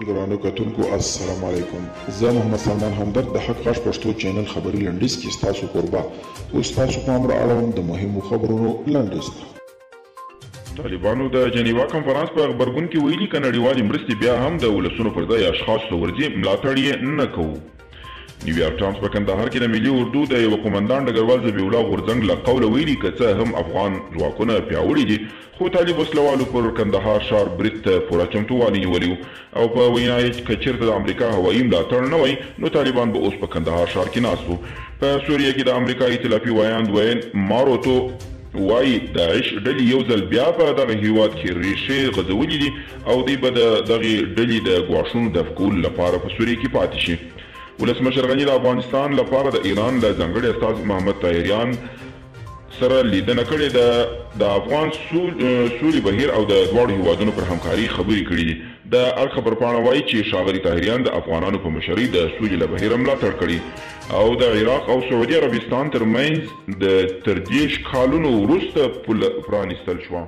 ګرانو کتونکو السلام علیکم، زه محمد سلمان همدرد د حق غږ پښتو چینل خبري لنډیز کې ستاسو کوربه. اوس ستاسو پام را اړوم د مهمو خبرونو لنډیز ته. طالبانو د جنیوا کنفرانس په غبرګون کې ویلي، که نړیوالې مرستې بیا هم د ولسونو پر ځای اشخاصو ته ورځي، ملاتړ یې نه کوو. نیویارک ټایمز په کندهار کې د ملي اردو د یوه قومندان ډګروال ذبیح الله غورځنګ له قوله ویلي، که څه هم افغان ځواکونه پیاوړي دي، خو طالب وسلوالو پر کندهار ښار برید ته پوره چمتووالی نیولی او په وینا یې که چېرته د امریکا هوایي ملاتړ نه وای، نو طالبان به اوس په کندهار ښار کې ناست وو. په سوریه کې د امریکا ایتلافي ویاند وین ماروتو وایي، داعش ډلې یو ځل بیا په دغه هیواد کې ریښې غځولې دي او دوی به د دغې ډلې د ګواښونو دفع کولو لپاره په سوریه کې پاتې شي. ولسمشر غني د افغانستان لپاره د ایران له ځانګړي استازي محمد طاهریان سره لیدنه کړې ده، د افغان سولې بهیر او د دواړو هیوادونو پر همکاري خبرې کړې دي. د ارګ خبرپاڼه وایي چې ښاغلي طاهریان د افغانانو په مشرۍ د سولې له بهیره ملاتړ کړی او د عراق او سعودي عربستان ترمنځ د تر 30 کالونو وروسته پوله پرانیستل شوه.